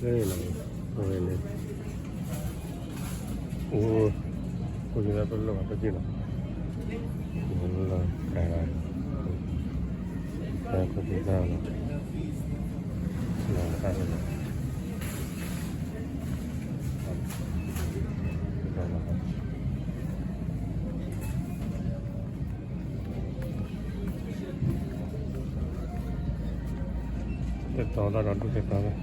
လၢလီၤ, အဝဲန့ၣ်, အိၣ်, အိၣ်က့ၤလၢပလီၢ်ဘၣ်ပက့ၢ်လီၤ, လီၤ, တၢ်ပက့ၢ်တၢ်လီၤ, လီၤတၢ်လီၤ, သ့ၣ်တီသၣ်ဒီးဒူၣ်သ့ၣ်တီသၣ်, လီၤ,